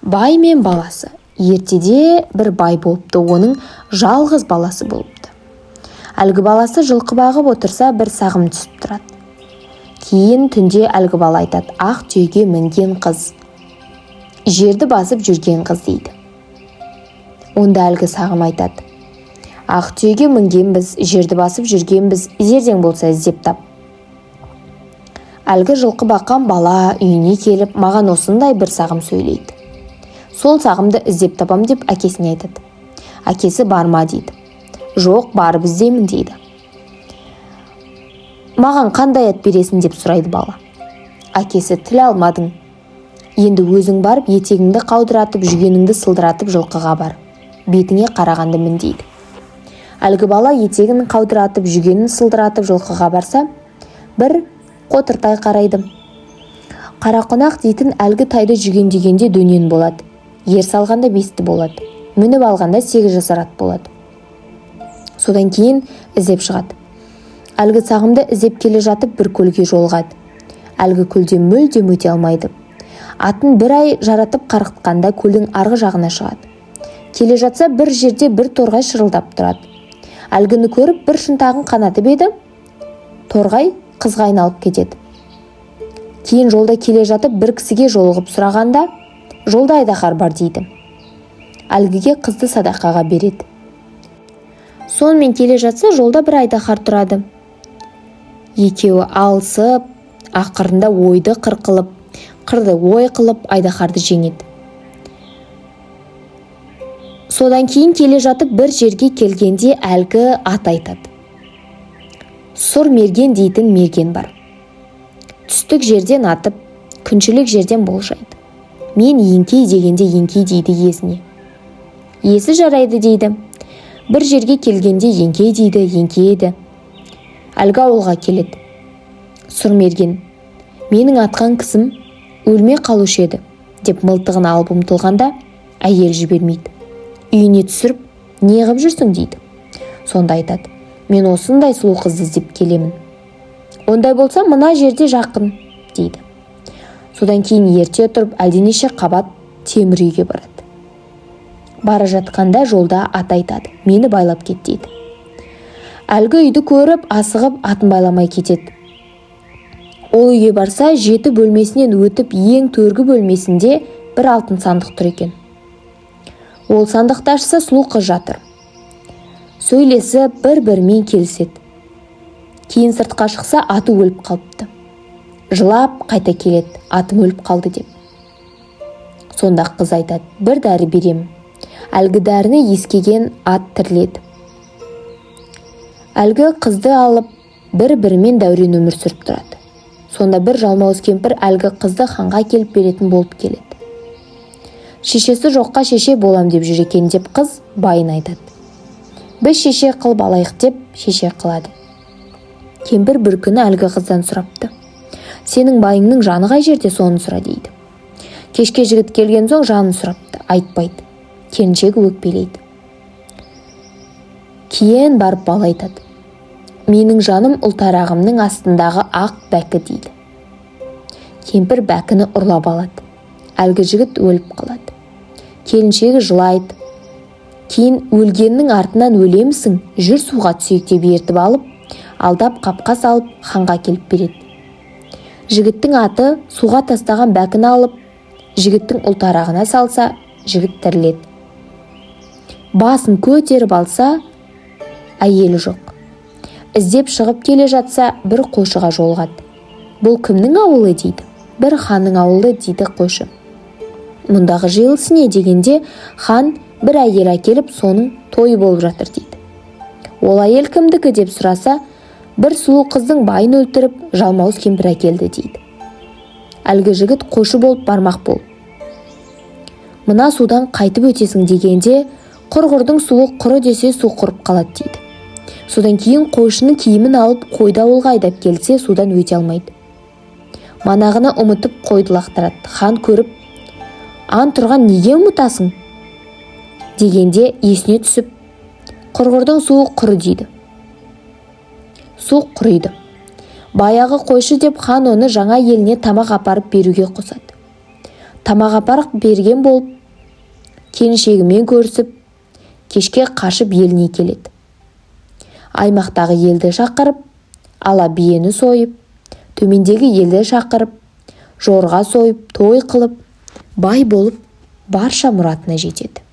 Бай мен баласы. Ертеде бір бай болыпты, оның жалғыз баласы болыпты. Әлгі баласы жылқы бағып отырса, бір сағым түсіп тұрады. Кейін түнде әлгі бала айтады: «Ақ түйеге мінген қыз, жерді басып жүрген қыз», – дейді. Онда әлгі сағым айтады: «Ақ түйеге мінгенбіз, жерді басып жүргенбіз, зердең болса, іздеп тап». Әлгі жылқы баққан бала үйіне келіп, «Маған осындай бір сағым сөйлейді, сол сағымды іздеп табам», – деп әкесіне айтады. Әкесі: «Барма», – дейді. «Жоқ, барып іздеймін», – дейді. «Маған қандай ат бересің?» – деп сұрайды бала. Әкесі: «Тіл алмадың, енді өзің барып, етегіңді қаудыратып, жүгеніңді сылдыратып, жылқыға бар, бетіңе қарағанды мін», – дейді. Әлгі бала етегін қаудыратып, жүгенін сылдыратып, жылқыға барса, бір қотыр тай қарайды. Қарақұнақ дейтін әлгі тайды жүгендегенде дөнен болады, ер салғанда бесті болады, мініп алғанда 8 жасар ат болады. Содан кейін іздеп шығады. Әлгі сағымды іздеп келе жатып, бір көлге жолығады. Әлгі көлден мүлдем өте алмайды. Атын бір ай жаратып қарғытқанда, көлдің арғы жағына шығады. Келе жатса, бір жерде бір торғай шырылдап тұрады. Әлгіні көріп, бір шынтағын қанатып еді, торғай қызға айналып кетеді. Кейін жолда келе жатып, бір кісіге жолығып сұрағанда, «Жолда айдаһар бар», – дейді. Әлгіге қызды садақаға береді. Сонымен келе жатса, жолда бір айдаһар тұрады. Екеуі алысып, ақырында ойды қыр қылып, қырды ой қылып, айдаһарды жеңеді. Содан кейін келе жатып, бір жерге келгенде, әлгі ат айтады: «Сұр мерген дейтін мерген бар, түстік жерден атып, күншілік жерден болжайды. Мен еңкей дегенде еңкей дейді, иесіне иесі жарайды», – дейді. Бір жерге келгенде «Еңкей» дейді, еңкейеді. Әлгі ауылға келеді. Сұрмерген: «Менің атқан кісім өлмей қалушы еді», – деп мылтығын алып ұмтылғанда, әйел жібермейді. Үйіне түсіріп, «Не қып жүрсің?» – дейді. Сонда айтады: «Мен осындай сұлу қызды іздеп келемін». «Ондай болса, мына жерде жақын», – дейді. Содан кейін ерте тұрып, әлденеше қабат темір үйге барады. Бара жатқанда жолда ат айтады: «Мені байлап кет», – дейді. Әлгі үйді көріп, асығып, атын байламай кетеді. Ол үйге барса, жеті бөлмесінен өтіп, ең төргі бөлмесінде бір алтын сандық тұр екен. Ол сандықты ашса, сұлу қыз жатыр. Сөйлесіп, бір-бірімен келіседі. Кейін сыртқа шықса, аты өліп қалыпты. Жылап қайта келеді, «Атым өліп қалды» деп. Сонда қыз айтады: «Бір дәрі беремін». Әлгі дәріні иіскеген ат тіріледі. Әлгі қызды алып, бір-бірімен дәурен өмір сүріп тұрады. Сонда бір жалмауыз кемпір әлгі қызды ханға әкеліп беретін болып келеді. «Шешесі жоққа шеше болам деп жүр екен», – деп қыз байын айтады. «Біз шеше қылып алайық», – деп шеше қылады. Кемпір бір күні әлгі қыздан сұрапты: «Сенің байыңның жаны қай жерде, соны сұра», – дейді. Кешке жігіт келген соң, жанын сұрапты, айтпайды. Келіншегі өкпелейді. Кейін барып бала айтады: «Менің жаным ұлтарағымның астындағы ақ бәкі», – дейді. Кемпір бәкіні ұрлап алады. Әлгі жігіт өліп қалады. Келіншегі жылайды. Кейін «Өлгеннің артынан өлемісің, жүр, суға түсейік» деп ертіп алып, алдап, қапқа салып, ханға әкеліп береді. Жігіттің аты суға тастаған бәкіні алып, жігіттің ұлтарағына салса, жігіт тіріледі. Басын көтеріп алса, әйелі жоқ. Іздеп шығып келе жатса, бір қойшыға жолығады. «Бұл кімнің ауылы?» – дейді. «Бір ханның ауылы», – дейді қойшы. «Мұндағы жиылыс не?» – дегенде, хан бір әйел әкеліп, соның тойы болып жатыр дейді. «Ол әйел кімдікі?» – деп сұраса, «Бір сұлу қыздың байын өлтіріп, жалмауыз кемпір әкелді», – дейді. Әлгі жігіт қойшы болып бармақ болып, «Мына судан қайтып өтесің?» дегенде, «Құрғырдың суы құры десе, су құрып қалады», – дейді. Содан кейін қойшының киімін алып, қойды ауылға айдап келсе, судан өте алмайды. Манағыны ұмытып, қойды лақтырады. Хан көріп: «Ант тұрған неге ұмытасың?» – дегенде, есіне түсіп, «Құрғырдың суы құры» дейді. Су құриды. Баяғы қойшы деп, хан оны жаңа еліне тамақ апарып беруге қосады. Тамақ апарып берген болып Келіншегімен көрісіп, кешке қашып еліне келеді. Аймақтағы елді шақырып, ала биені сойып, төмендегі елді шақырып, жорға сойып, той қылып, бай болып, барша мұратына жетеді.